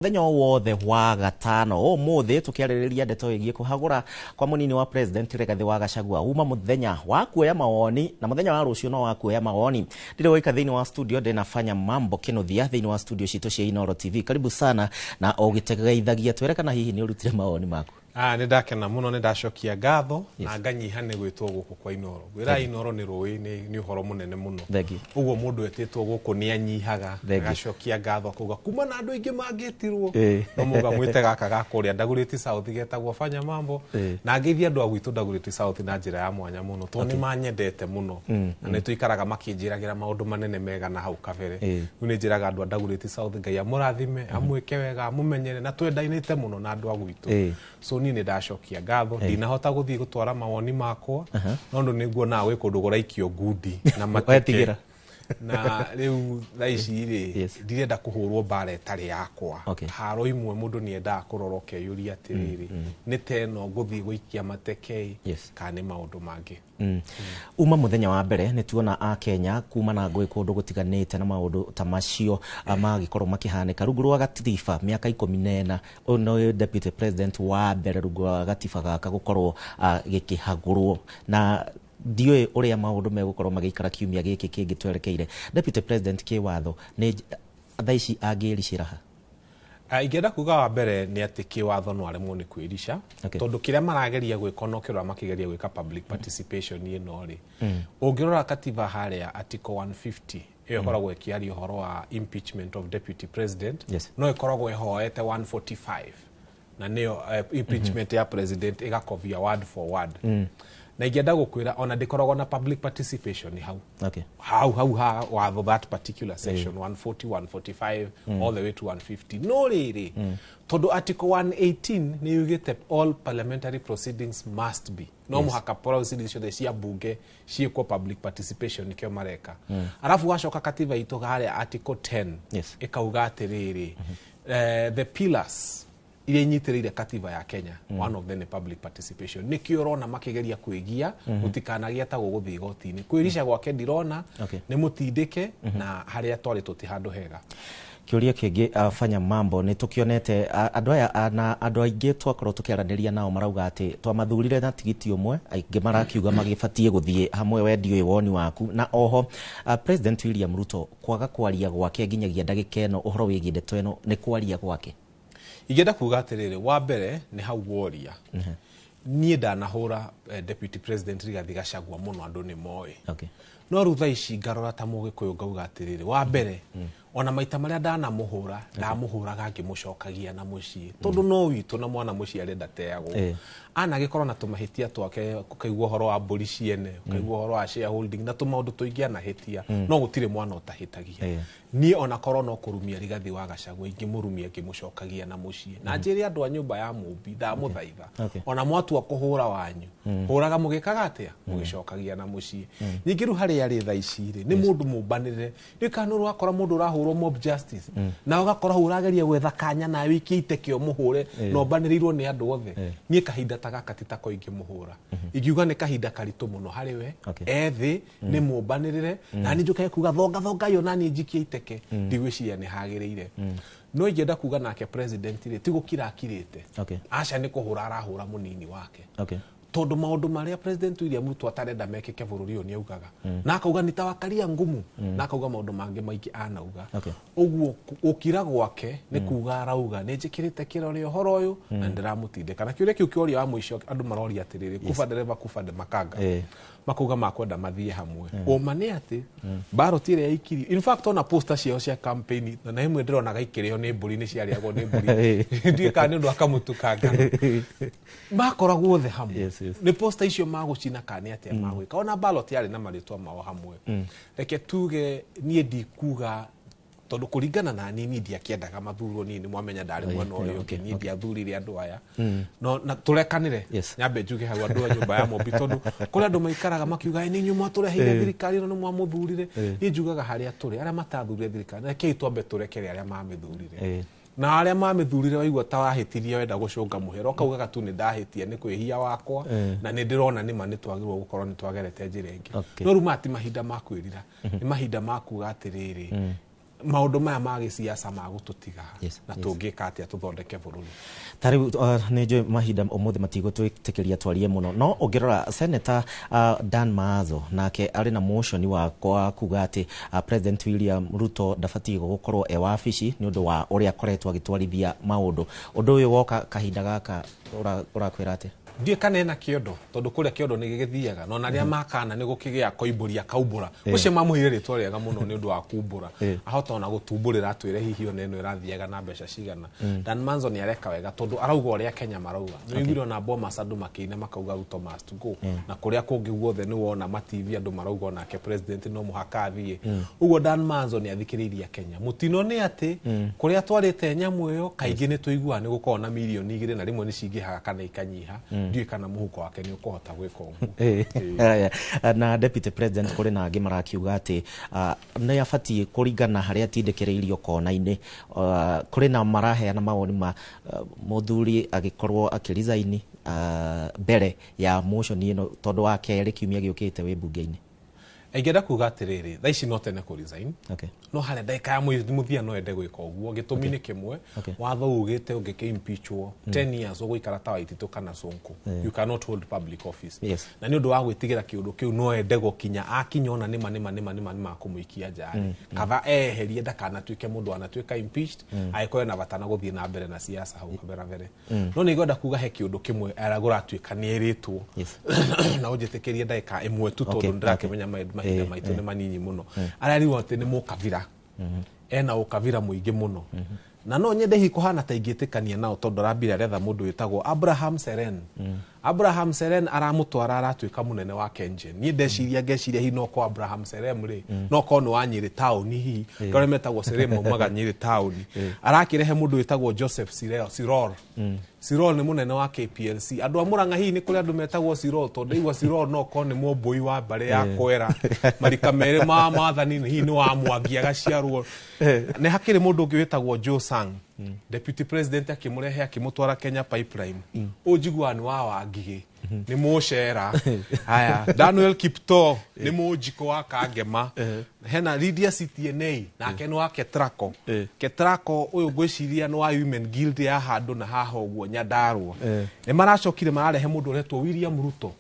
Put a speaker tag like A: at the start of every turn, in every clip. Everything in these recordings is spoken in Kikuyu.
A: Mũthenya o wothe wa gatano ũmũthĩ tũkĩarĩrĩria ndeto ĩgiĩ kũhagũra kwa mũnini wa president Rigathĩ wa Gachagua uma mũthenya wa kuoya mawoni na mũthenya wa rũciũ no wa kuoya mawoni. Ndirĩ woika thĩinĩ wa studio, ndĩna Fanya Mambo Kĩnuthia thĩinĩ wa studio citũ cia Inooro TV. Karibu sana na ũgĩtegeithagia twĩre kana hihi nĩ ũrutire mawoni maku.
B: Nĩ ndakena mũno, nĩ ndacokia ngatho na nganyiha nĩ gwĩtwo gũkũ kwa Inooro. Ngwĩra Inooro nĩ rũĩ, nĩ ũhoro mũnene mũno.
A: Thank you.
B: Ũguo mũndũ etĩtwo gũkũ nĩ anyihaga,
A: Thank you.
B: agacokia ngatho akauga kuma na andũ aingĩ mangĩtirwo no muga mwĩte gaka ga kũrĩa Dagoretti South getagwo Fanya Mambo. Na ngeithia andũ a gwitũ Dagoretti South na njĩra ya mwanya mũno tondũ nĩ manyendete mũno na nĩ tũikaraga makĩnjĩragĩra maũndũ manene mega na hau kabere. Rĩu nĩ njĩraga andũ a Dagoretti South Ngai amũrathime, amwĩke wega, amũmenyere, na twendanĩte mũno na andũ a gwitũ. So niĩ nĩ ndacokia ngatho, ndinahota gũthiĩ gũtwara mawoni makwa no ũndũ nĩ nguonaga gwĩ kũndũ kũraikio ngundi na mateke.
A: Wetigĩra.
B: Na rĩu thaa ici rĩ, ndirenda kũhũrwo mbara ĩtarĩ yakwa. Haro imwe mũndũ nĩ endaga kũrora ũkeyũria atĩrĩrĩ, nĩ ta ĩno ngũthiĩ gũikia mateke kana nĩ maũndũ mangĩ.
A: Uma mũthenya wa mbere nĩ tuona a Kenya kuma na ngũĩ kũndũ gũtiganĩte na maũndũ ta macio magĩkorwo makĩhanĩka rungu rwa gatiba mĩaka 14. Ũyũ nĩ deputy president wa mbere rungu rwa gatiba gaka gũkorwo gĩkĩhagũrwo, na ndiũĩ ũrĩa maũndũ megũkorwo magĩikara kiumia gĩkĩ kĩngĩ twerekeire. Deputy president kĩwatho nĩ thaa ici angĩricĩra ha?
B: Ingĩenda kuga wa mbere nĩ atĩ kĩwatho no aremwo nĩ kwĩrica, tondũ kĩrĩa marageria gwĩka no kĩrora makĩgeria gwĩka public participation ĩno rĩ. Ũngĩrora katiba harĩa article 150 ĩyo ĩkoragwo ĩkĩaria ũhoro wa impeachment of deputy president, no ĩkoragwo ĩhoete 145 na nĩyo impeachment ya president ĩgakovia word for word. Na ingĩenda gũkwĩra ona ndĩkoragwo na public participation hau. Hau hau ha watho that particular section 140, 145 all the way to 150. No rĩrĩ, tondũ article 118 nĩ yugĩte all parliamentary proceedings must be, no mũhaka proceedings ciothe cia bunge ciĩkwo public participation, nĩkĩo mareka. Arabu wacoka katiba itũ harĩa article 10 ĩkauga atĩrĩrĩ, the pillars iria inyitĩrĩire katiba ya Kenya, one of them nĩ public participation. Nĩkĩo ũrona makĩgeria kwĩgia gũtikanagia ta gũgũthiĩ igoti-inĩ. Kwĩrica gwake ndirona nĩ mũtindĩke na harĩa twarĩtwo ti handũ hega.
A: Kĩũria kĩngĩ, Fanya Mambo, nĩ tũkĩonete andũ aya na andũ aingĩ twakorwo tũkĩaranĩria nao marauga atĩ twamathurire na tigiti ũmwe, aingĩ marakiuga magĩbatiĩ gũthiĩ hamwe. We ndiũĩ woni waku. Na oho President William Ruto kwaga kwaria gwake nginyagia ndagĩka ĩno ũhoro wĩgiĩ ndeto ĩno nĩ kwaria gwake.
B: Ingĩenda kuga atĩrĩrĩ, wa mbere nĩ hau woria, niĩ ndanahũra deputy president Rigathi Gachagua mũno, andũ nĩ moĩ. No rĩu thaa ici ngarora ta mũgĩkũyũ ngauga atĩrĩrĩ, wa mbere ona maita marĩa ndanamũhũra, ndamũhũraga ngĩmũcokagia na mũciĩ, tondũ no witũ na mwana mũciĩ arenda teagwo. Anagĩkorwo na tũmahĩtia twake, ũkaigua ũhoro wa mbũri ciene, ũkaigua ũhoro wa shareholding na tũmaũndũ tũingĩ anahĩtia, no gũtirĩ mwana ũtahĩtagia. Niĩ ona korwo no kũrumia Rigathi wa Gachagua ingĩmũrumia ngĩmũcokagia na mũciĩ, na njĩre andũ a nyũmba ya Mũmbi ndamũthaitha, ona mwatua kũhũra wanyu, hũraga mũgĩkaga atĩa, mũgĩcokagia na mũciĩ. Ningĩ rĩu harĩa arĩ thaa ici rĩ, nĩ mũndũ mũmbanĩrĩre. Nĩ kana nĩ ũrakora mũndũ ũrahũrwo mob justice na ũgakora hau ũrageria gwetha kanya nawe wĩikie iteke ũmũhũre na ũmbanĩrĩirwo nĩ andũ othe. Niĩ kahinda ta gaka ti tako ingĩmũhũra, ingiuga nĩ kahinda karitũ mũno harĩ we. Ethĩ nĩ mũmbanĩrĩre na niĩ njũke kuga thonga thonga yo na niĩ njikie iteke, ndigwĩciria nĩ hagĩrĩire. No ingĩenda kuga nake president rĩ, ti gũkira akirĩte. Aca, nĩ kũhũra arahũra mũnini wake, tondũ maũndũ marĩa President William Ruto atarenda mekĩke bũrũri ũyũ nĩ augaga, na akauga nĩ tawakaria ngumu, na akauga maũndũ mangĩ maingĩ anauga. Ũguo gũkira gwake nĩ kuga arauga nĩ njĩkĩrĩte kĩrore ũhoro ũyũ na ndĩramũtindĩka. Na kĩũria kĩu kĩoria wa mũico, andũ maroria atĩrĩrĩ, kuba ndereba kuba makanga, makauga makwenda mathiĩ hamwe. Ũma nĩ atĩ ballot ĩrĩa yaikirio, in fact ona poster ciao cia campaign na ĩmwe ndĩronaga ikĩrĩo nĩ mbũri, nĩ ciarĩagwo nĩ mbũri, ndiũĩ kana nĩ ũndũ wa kamũtu ka ngano, makoragwo othe hamwe. Nĩ poster icio magũcina kana nĩ atĩa magwĩka? Ona ballot yarĩ na marĩtwa mao hamwe. Reke tuge niĩ ndikuga, tondũ kũringana na niĩ ndiakĩendaga mathurwo. Niĩ nĩ mwamenya ndarĩ mwena ũrĩa ũngĩ, niĩ ndiathurire andũ aya, no na tũrekanĩre. Nyambe njuge hau andũ a nyũmba ya Mũmbi, tondũ kũrĩ andũ maikaraga makiuga, "Ĩ, nĩ inyuĩ mwatũreheire thirikari ĩno, nĩ mwamũthurire." Niĩ njugaga harĩa tũrĩ, arĩa matathurire thirikari, rekei twambe tũrekere arĩa mamĩthurire. Na arĩa mamĩthurire, waigua ta wahĩtirie, wenda gũcũnga mũhera, ũkaugaga tu nĩ ndahĩtia, nĩ kwĩhia wakwa, na nĩ ndĩrona nĩma nĩ twagĩrĩirwo gũkorwo nĩ twagerete njĩra ĩngĩ. No rĩu maya ti mahinda ma kwĩrira, nĩ mahinda ma kuga atĩrĩrĩ, Maũndũ maya ma gĩciaca magũtũtiga na tũngĩka atĩa tũthondeke bũrũri?
A: Ta rĩu nĩ njũĩ mahinda ũmũthĩ matigũtwĩtĩkĩria twarie mũno, no ũngĩrora Senator Dan Maanzo nake arĩ na motion wa kuga atĩ President William Ruto ndabatiĩ gũkorwo e wabici nĩ ũndũ wa ũrĩa akoretwo agĩtwarithia maũndũ. Ũndũ ũyũ woka kahinda gaka ũrakwĩra atĩa?
B: Ndiĩ kana ena kĩondo, tondũ kũrĩa kĩondo nĩ gĩgĩthiaga no na arĩa makana nĩ gũkĩgĩa koimbũria kaumbũra. Ũcio mamũheire rĩtwa rĩega mũno nĩ ũndũ wa kumbũra, ahota ona gũtumbũrĩra atwĩre hihi ona ĩno ĩrathiaga na mbeca cigana. Dan Maanzo nĩ areka wega tondũ arauga ũrĩa Kenya marauga. Nĩ ũiguire ona Bomas andũ makĩina makauga Ruto must go, na kũrĩa kũngĩ guothe nĩ wona ma TV andũ marauga onake president no mũhaka athiĩ. Ũguo Dan Maanzo nĩ athikĩrĩirie Kenya. Mũtino nĩ atĩ kũrĩa twarĩte nyamũ ĩyo kaingĩ nĩ tũiguaga nĩ gũkoragwo na mirioni 2 na rĩmwe nĩ cingĩhaga kana ikanyiha. Ndiũĩ kana mũhuko wake nĩ ũkũhota gwĩka ũguo.
A: Na deputy president kũrĩ na angĩ marakiuga atĩ nĩ abatiĩ kũringana harĩa atindĩkĩrĩirio kona-inĩ. Kũrĩ na maraheana mawoni ma mũthuri agĩkorwo akĩresign mbere ya motion ĩno tondũ wa kerĩ kiumia gĩũkĩte wĩ mbunge-inĩ.
B: Ingĩenda kuga atĩrĩrĩ, thaa ici no tene kũ resign. No harĩa ndagĩka ya mũthia no ende gwĩka ũguo. Gĩtũmi nĩ kĩmwe, watho ugĩte ũngĩkĩ impeachwo 10 years ũgũikara ta Waititu kana Sonko. You cannot hold public office. Na nĩ ũndũ wa gwĩtigĩra kĩũndũ kĩu no ende gũkinya akinya ona nĩma nĩma nĩma nĩma nĩma kũmũikia nja. Kaba eherie ndakanatuĩke mũndũ anatuĩka impeached, agĩkorwo ena bata na gũthiĩ na mbere na siasa hau kabere mbere. No nĩ ngwenda kuga he kĩũndũ kĩmwe aragũratuĩka nĩ erĩtwo. Na ũnjĩtĩkĩrie ndagĩka ĩmwe tu tondũ ndĩrakĩmenya mahinda maitũ nĩ manyinyi mũno. Ararirwo atĩ nĩ mũkabira. Ena ũkabira mũingĩ mũno. Na no nyende hihi kũhana ta ingĩtĩkania nao tondũ arambire aretha mũndũ wĩtagwo Abraham Seren. Abraham Seren aramũtwara aratuĩka mũnene wa Kengen. Niĩ ndeciria ngeciria hihi no ko Abraham Seren rĩ, no ko nĩ wa Nyĩrĩ taũni hihi. Tondũ arĩa metagwo Seren maumaga Nyĩrĩ taũni. Arakĩrehe mũndũ wĩtagwo Joseph Siror. Siror nĩ mũnene wa KPLC. Andũ a Mũrang'a hihi nĩ kũrĩ andũ metagwo Siror, tondũ ndaigua Siror no ko nĩ mũmbũi wa mbarĩ ya Kwera. Marika merĩ ma maathani hihi nĩ wa Mwangi agaciarwo. Nĩ hakĩrĩ mũndũ ũngĩ wĩtagwo Joe Sang. Deputy President akĩmũrehe akĩmũtwara Kenya Pipeline. Ũyũ njiguaga nĩ wa Wangigĩ, nĩ mũcera. Haya, Daniel Kiptoo nĩ mũnjikũ wa Kangema. Hena Lydia CTNA nake nĩ wa Ketraco. Ketraco ũyũ ngwĩciria nĩ wa Women Guild ya handũ na haha ũguo Nyandarua. Nĩ maracokire mararehe mũndũ ũretwo William Ruto.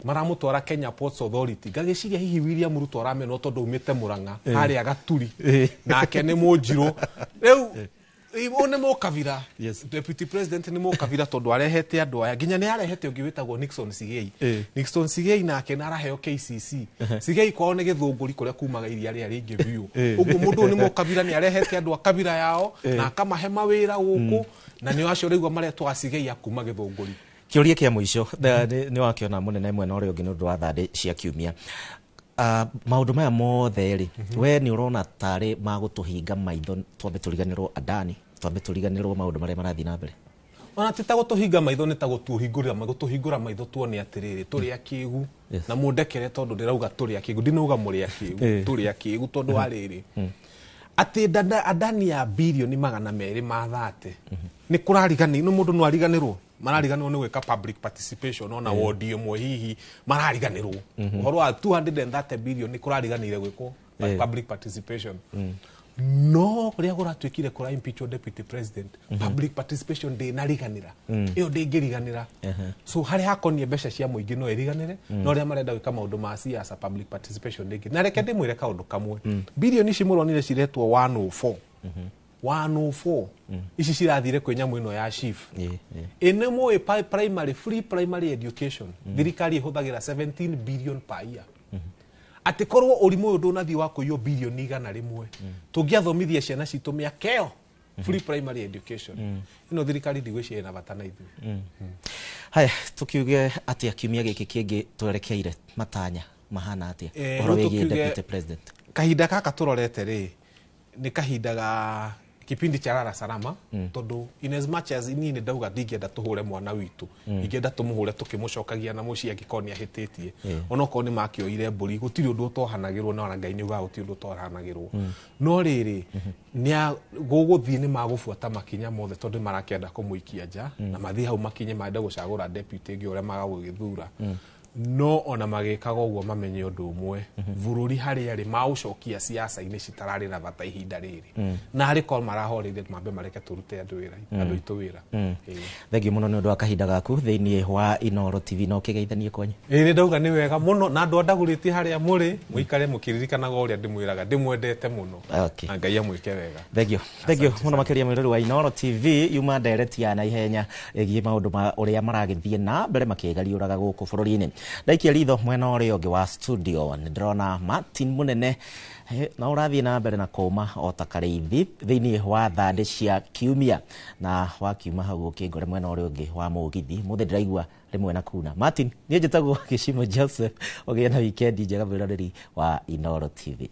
B: Maramũtwara Kenya Ports Authority. Ngagĩciria hihi William Ruto aramenwo tondũ aumĩte Mũrang'a harĩa Gaturi. Nake nĩ mũnjirũ. Rĩu ũyũ nĩ mũkabira. Deputy President nĩ mũkabira tondũ arehete andũ aya. Nginya nĩ arehete ũngĩ wĩtagwo Nixon Sigei. Nixon Sigei nake nĩ araheo KCC. Sigei kwao nĩ gĩthũngũri kũrĩa kumaga iria rĩrĩa rĩingĩ biũ. Ũguo mũndũ ũyũ nĩ mũkabira, nĩ arehete andũ a kabira yao na akamahe mawĩra gũkũ, na nĩ acio ũraigua maretwo Asigei a kuma gĩthũngũri.
A: Kĩũria kĩa mũico nĩ wakĩona mũnene mwena ũrĩa ũngĩ nĩ ũndũ wa thandĩ cia kiumia. Maũndũ maya mothe rĩ, we nĩ ũrona tarĩ magũtũhinga maitho twambe tũriganĩrwo Adani, twambe tũriganĩrwo maũndũ marĩa marathiĩ na mbere?
B: Ona ti ta gũtũhinga maitho, nĩ ta gũtũhingũra maitho tuone atĩrĩrĩ tũrĩ akĩgu. Na mũndekere tondũ ndĩrauga tũrĩ akĩgu, ndinauga mũrĩ akĩgu, tũrĩ akĩgu tondũ wa rĩrĩ. Atĩ Adani ya birioni 230 nĩ kũrariganĩrwo, nĩ mũndũ no ariganĩrwo. Marariganĩrwo nĩ gwĩka public participation ona wodi ĩmwe hihi marariganĩrwo. Ũhoro wa 230 billion nĩ kũrariganĩire gwĩkwo public participation. No rĩrĩa kũratuĩkire kũra impeach deputy president, public participation ndĩnariganĩra. Ĩyo ndĩngĩriganĩra. So harĩa hakonie mbeca cia mũingĩ no ĩriganĩre, no rĩrĩa marenda gwĩka maũndũ ma siasa public participation ndĩngĩ. Na reke ndĩmwĩre kaũndũ kamwe. Bilioni ici mũronire ciretwo 104. 104. Ici cirathire kwĩ nyamũ ĩno ya chief. Ĩ nĩ mũĩ primary, free primary education. Thirikari ĩhũthagĩra 17 billion per year. Atĩ korwo ũrimũ ũyũ ndũnathiĩ wa kũiywo bilioni 100, tũngĩathomithia ciana citũ mĩaka ĩyo free primary education. Ĩno thirikari ndigwĩciria ĩna bata na ithuĩ.
A: Haya, tũkiuge atĩa kiumia gĩkĩ kĩngĩ twerekeire matanya mahana atĩa ũhoro wĩgiĩ deputy president?
B: Kahinda gaka tũrorete rĩ, nĩ kahinda ga kipindi cha lala salama, tondũ in as much as niĩ nĩ ndauga ndingĩenda tũhũre mwana witũ, ingĩenda tũmũhũre tũkĩmũcokagia na mũciĩ angĩkorwo nĩ ahĩtĩtie. Onokorwo nĩ makĩoire mbũri, gũtirĩ ũndũ ũtohanagĩrwo, na ona Ngai nĩ augaga gũtirĩ ũndũ ũtohanagĩrwo. No rĩrĩ, gũgũthiĩ nĩ magũbuata makinya mothe tondũ marakĩenda kũmũikia nja, na mathiĩ hau makinye mende gũcagũra deputy ĩngĩ ũrĩa magagũgĩthura. No ona magĩkaga ũguo mamenye ũndũ ũmwe, bũrũri harĩa rĩ maũcokia ciaca-inĩ citararĩ na bata ihinda rĩrĩ, na harĩ korwo marahoreire mambe mareke tũrute andũ wĩra, andũ aitũ wĩra. Ĩĩ.
A: Thengiũ mũno nĩ ũndũ wa kahinda gaku thĩinĩ wa Inooro TV, no ũkĩgeithanie kwanyu.
B: Ĩĩ, nĩ ndauga nĩ wega mũno, na andũ andagũrĩtie harĩa mũrĩ mũikare mũkĩririkanaga ũrĩa ndĩmwĩraga, ndĩmwendete mũno.
A: Okay.
B: Na Ngai amwĩke wega.
A: Thengio, thengio mũno makĩria mwĩrori wa Inooro TV. Yuma ndereti ya naihenya ĩgiĩ maũndũ ma ũrĩa maragĩthiĩ na mbere makĩgariũraga gũkũ bũrũri-inĩ. Ndaikia ritho mwena ũrĩa ũngĩ wa studio, nĩ ndĩrona Martin Mũnene na ũrathiĩ na mbere na kũma o ta karĩithi thĩinĩ wa thandĩ cia kiumia, na wakiuma hau ũkĩngore mwena ũrĩa ũngĩ wa mũgithi mũthĩ ndĩraigua rĩmwe na kuna. Martin, niĩ njĩtagwo Gĩcimo Joseph, ũgĩe na wikendi njega mwĩroreri wa Inooro TV.